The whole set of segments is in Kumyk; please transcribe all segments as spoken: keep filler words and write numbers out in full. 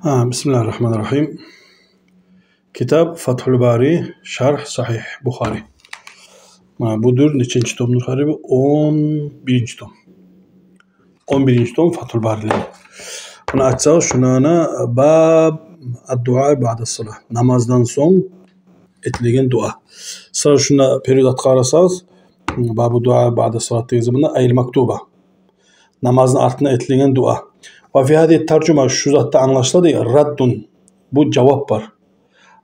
Гьа, бисмиллагьир рагьманир рагьим. Китап Фатгьул Бари, шаргь Сагьигь Бухари. Муна будур, неченчи томдур хариби? Он биринчи том. Он биринчи том Фатгьул Барилер. Муна ачсагъыз, шунда баб ад-дуа баъда салат. Намаздан сонг этилеген дуа. Сразу шунда перевод къарасагъыз, бабу дуа баъда салат деген заманда айл мактуба. Намазны артында этилеген дуа. Ва фи гьазигьи таржума, шу затда англашыла дей, раддун, бу жавап бар.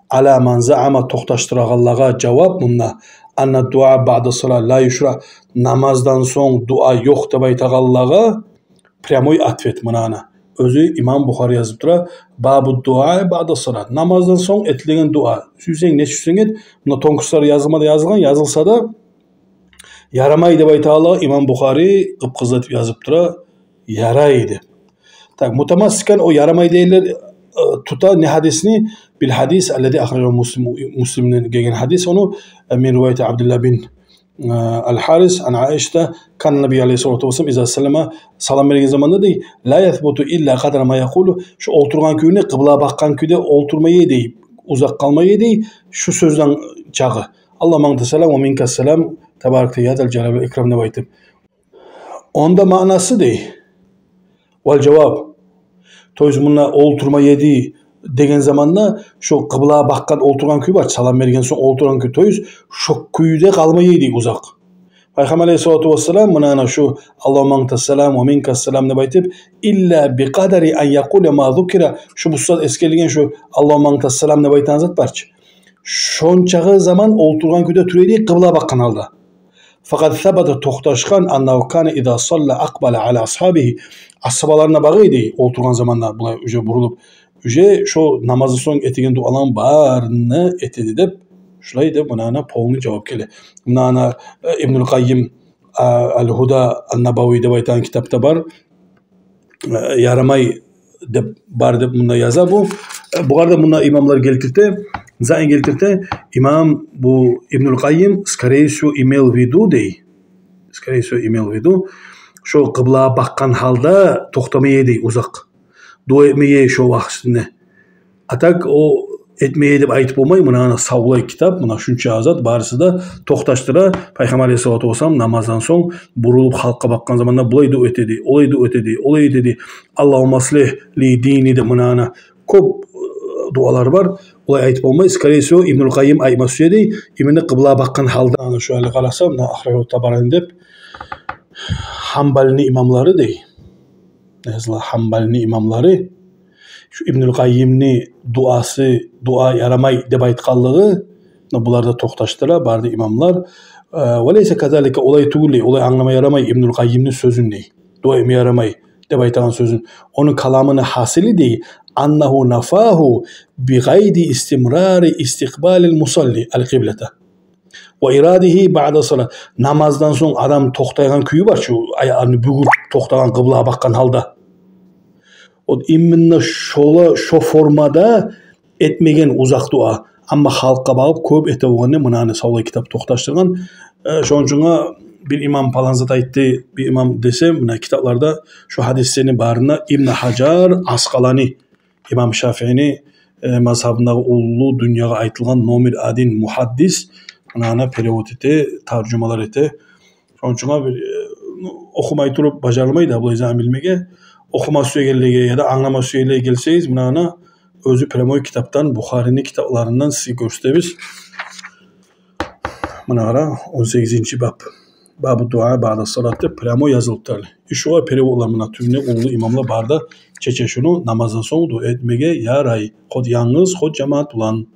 Ала ман заама, токъташдырагъанлагъа жавап мунда, анна дуа баъда салат ла юшра, намаздан сонг дуа ёкъ деп айтагъанлагъа прямой ответ мунаны. Оьзю имам Бухари язып тура, бабу дуа баъда салат. Намаздан сонг этилеген дуа. Сюйсенг не сюйсенг эт, мунда тонкостьлар язылма да язылгъан, язылса да, ярамай деп айтагъанлагъа имам Бухари къып-къызыл этип язып тура, ярай деп. Так, мутамассикан о ярамай дейлер, э, тута не гьадисни, бил гьадис аллази ахражагьу Муслим, Муслимден гелген гьадис, ону, э, мин риваяти Абдуллагь бин, э, аль-Гьарис ан Аишата, кана набий алайгьи салату вассалам иза саллама, салам берген заманда дей, ла ясбуту илла къадра ма якъулу, шу олтургъан кюйде, къыблагъа бакъгъан кюйде олтурмай эди дей, узакъ къалмай эди дей, шу сёзден чакъы. Аллагьумма анта салам ва минка салам, табаракта я зал жалали вал икрам деп айтып. Онда маънасы дей. Вал жаваб. То есть мунда олтурмай эди деген заманда шу къыблагъа бакъгъан олтургъан кюй бар, салам берген сонг олтургъан кюй. То есть шу кюйде къалмай эди узакъ. Пайхаммар алайгьи салату вассалам мунаны шу Аллагьумма анта салам ва минка салам деп айтып, илла би къадари ан якъула ма зукира, шу бу сагьат эсгерилген шу Аллагьумма анта салам деп айтагъан зат бар чы. Шончакъы заман олтургъан кюйде тура эди, къыблагъа бакъгъан гьалда. Факъад сабата, токъташгъан, аннагьу кана иза салла акъбала ала асгьабигьи, асгьабаларына багъа эди, олтургъан заманда булай уже бурулуп, уже шо намаздан сонг этеген дуаланы барын эте эди деп, шулай деп мунаны полный жавап геле. Мунаны, э, Ибнул Къаййим, а, Аль-Гьуда ан-Набави деп айтагъан китапда бар. Э, ярамай деп бар деп мунда яза бу. Э, бугъар да мунда имамлар гелтирте, зайн гелтирте, имам бу Ибнул Къаййим, скорее всего, имел в виду дей. Скорее всего, имел в виду. Шо къыблагъа бакъгъан гьалда токътамай эди узакъ. Дуа этмей эди шо вакътисинде. А так о этмей эди деп айтып болмай, мунаны савлай китап, муна шунча зат, барысы да токъташдыра, Пайхаммар алайгьи салату вассалам намаздан сонг бурулуп халкъгъа бакъгъан заманда булай дуа эте эди, олай дуа эте эди, олай эте эди. Аллагьумма аслигь ли дини деп мунаны кёп, э, дуалар бар. Олай айтып болмай, скорее всего, Ибнул Къаййим айтма сюе дей, именно къыблагъа бакъгъан гьалда. Ана шу гьали къарасам, муна Ахражагьу Табарани деп, Гьанбалини имамлары дей. Языла Гьанбалини имамлары. Шу Ибнул Къаййимни дуасы, дуа ярамай деп айтгъанлыгъы, муна булар да токъташдыра, бары да имамлар. Э, ва лайса казалика, олай тюгюл дей, олай англама ярамай Ибнул Къаййимни сёзюн дей. Дуа этме ярамай деп айтагъан сёзюн. Ону каламыны гьасили дей, аннагьу нафагьу би къайди истимрари истикъбалил мусалли аль-къиблата. Ва ирадигьи баъда салат. Намаздан сонг адам токътайгъан кюю бар чы, аякъларын бюгюп токътагъан къыблагъа бакъгъан гьалда. Вот именно шола, шо формада этмеген узакъ дуа. Амма халкъгъа багъып кёп эте болгъанны мунаны савлай китап токъташдыргъан. Э, шону учун бир имам палан зат айтды, бир имам десе, муна китапларда шо гьадислени барында Ибн Гьажар Аскъалани, имам Шафиини, э, мазгьабындагъы уллу, дюньягъа айтылгъан номер один мугьаддис, мунаны перевод эте, таржумалар эте. Шону учун бир, э, ну, охумай туруп бажарылмай да, булай зат билмеге. Охума сюегенлеге яда англама сюегенлеге гелсегиз, мунаны оьзю прямой китапдан, Бухарини китапларындан сизге гёрсетебиз. Муна къара, он сегизинчи баб. Бабу дуа баъда салат деп прямой язылып тура. И шугъар переводлар муна тюбюнде уллу имамлар бары да чече шуну, намаздан сонг дуа этмеге ярай. Хоть янгыз, хоть жамаат булан.